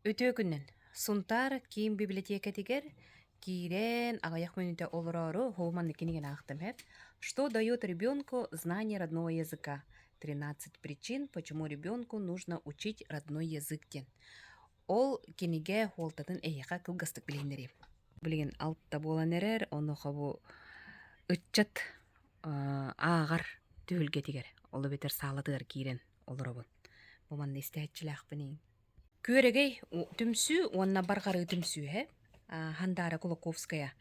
Үтүө күнүнэн! Сунтаар киин бибилэтиэкэтигэр киирэн аҕыйах мүнүүтэ олороору һуу маннык кинигэни аахтым һэп. Что дает ребенку знание родного языка? Тринадцать причин, почему ребенку нужно учить родной язык диэн. Ол кинигэ суолтатын эһиэхэ кылгастык билиһиннэриэм. Билигин алта буолан эрэр, онуоха бу ыччат ааҕар түһүлгэтигэр, ол эбэтэр саалатыгар киирэн олоробун. Бу манна истээччилээхпиний. Күөрэгэй түмсүү уонна Барҕарыы түмсүүһэ Хандаара Кулаковская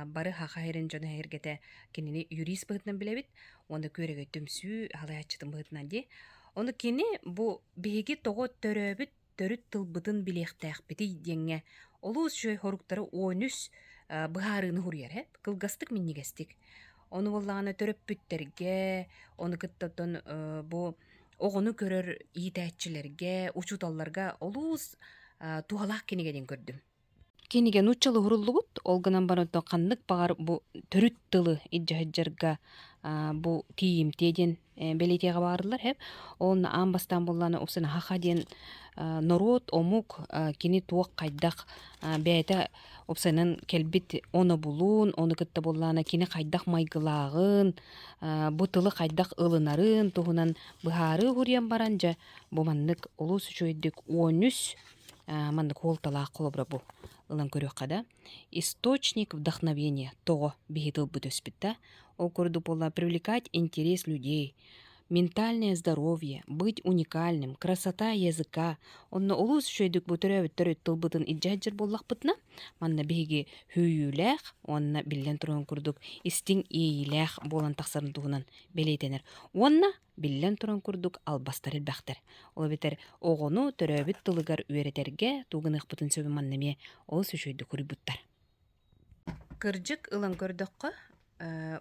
бары Саха сирин дьоно-сэргэтэ кинини юрист быһыытынан билэбит уонна Күөрэгэй түмсүү салайааччытын быһыытынан дии. Ону кини бу биһиги тоҕо төрөөбүт төрүт тылбытын билиэхтээхпитий диэҥҥэ олус үчүгэй соруктары 13 быһаарыыны суруйар ээ кылгастык минньигэстик. Ону буоллаҕына төрөппүттэргэ, ону кытта оттон бу оҕону көрөр иитээччилэргэ, учууталларга олус туһалаах кинигэ диэн көрдүм. Кинигэ нууччалыы уһуруллубут, ол гынан баран оттон ханнык баҕар бу төрүт тылы илдьэ сылдьарга бу тиийимтиэ диэн бэлиэтиэҕэ баҕарыллар һэп. Уонна аан бастаан буоллаҕына упсана саха диэн норуот, омук кини туох хайдах бэйэтэ упсанан кэлбит онобулун, ону кытта буоллаҕына кини хайдах майгылааҕын, бу тылы хайдах ылынарын туһунан быһаарыы уһуруйан баран дьэ бу маннык олус үчүгэйдик 13 маннык суолталаах холобура бу ылан көрүөххэ да источник вдохновения тоҕо биһи тылбыт өспүт да ол курдук буолла привлекать интерес людей ментальное здоровье быть уникальным красота языка онно олус үчүгэйдик бу төрөөбүт төрүт тылбытын илдьэ сылдьар буоллахпытына манна биһиги сүүйүүлээх уонна биллэн турарын курдук истиҥ иэйиилээх буолан тахсарын туһунан бэлиэтэнэр уонна биллэн туран курдук албастар элбэхтэр. Ол эбэтэр оҕону төрөөбүт тылыгар үөрэтэргэ тугу гыныахпытын сөбүн манна эмиэ олус үчүгэйдик суруйбуттар. Кырдьык ылан көрдөххө,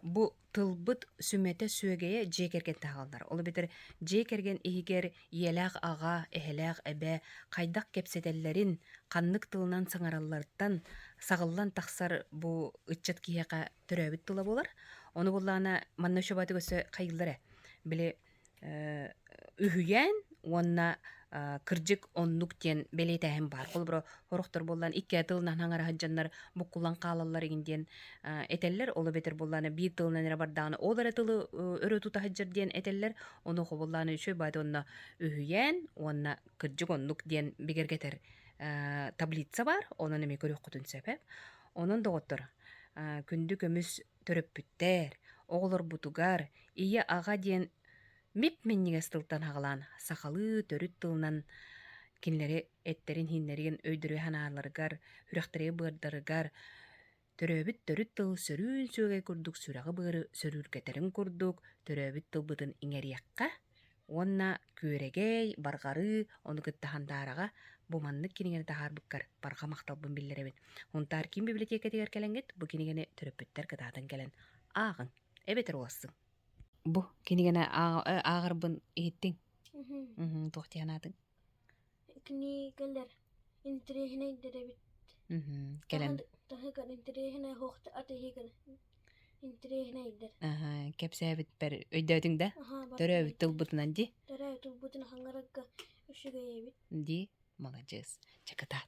бу тылбыт сүмэтэ сүөгэйэ дьиэ кэргэн таһаҕаллар. Ол эбэтэр дьиэ кэргэн иһигэр ийэлээх аҕа, эһэлээх эбэ хайдах кэпсэтэллэрин, ханнык тылынан саҥаралларыттан саҕыллан тахсар бу ыччат киһиэхэ төрөөбүт тыла буолар. Ону буоллаҕына манна үчүгэйдик өссө хайыыллар ээ. Били үһүйээн уонна кырдьык оннук диэн бэлиэтээһин баар. Холобура, сорохтор буоллаан икки тылынан хаҥара сылдьаннар буккуллан хаалаллар игин диэн этэллэр. Ол эбэтэр буоллаана биир тылынан эрэ бардаҕына ол эрэ тылы өрө тута сылдьар диэн этэллэр. Онуоха буоллаана үчүгэй баайда уонна үһүйээн уонна кырдьык оннук диэн бигэргэтэр таблица баар. Онон эмиэ көрүөххүтүн сөп. Онон, доҕоттор, күндү көмүс төрөппүттэр, оҕолорбутугар ийэ-аҕа диэн мип-минньигэс тылтан аҕалаан сахалыы төрүт тылынан кинилэри эттэрин-иһиннэрин өйдөрүгэр-санааларыгар, сүрэхтэригэр-быардарыгар төрөөбүт төрүт тыл сөрүүн сүөгэй курдук сүрэҕи-быары сөрүүргэтэрин курдук төрөөбүт тылбытын иҥэриэххэ Уонна күөрэгэй, барҕарыы, ону кытта Хандаараҕа бу маннык кинигэни таһаарбыккар барҕа махталбын биллэрэбин. Һунтаар киин бибилэтиэкэтигэр кэлэҥҥит бу кинигэни төрөппүттэр кытаатан кэлэн ааҕыҥ, эбэтэр улассыҥ. Бу кинигэни ааҕарбын иһиттиҥ? Туох дии санаатыҥ? Кинигэлэр интэриэһинэйдэр эбит. Кэлэн Таһыгар интэриэһинэй суохта атыыһыгар интэриэһинэйдэр. Кэпсээбиппэр өйдөөтүҥ да? Төрөөбүт тылбытынан дии? Төрөөбүт тылбытынан хаҥарарга үчүгэй эбит. Дии, маладьыас. Чэ кытаат.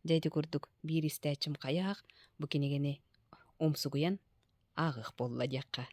Дьэ ити курдук биир истээччим хайаах бу кинигэни умсугуйан ааҕыах буолла диэххэ.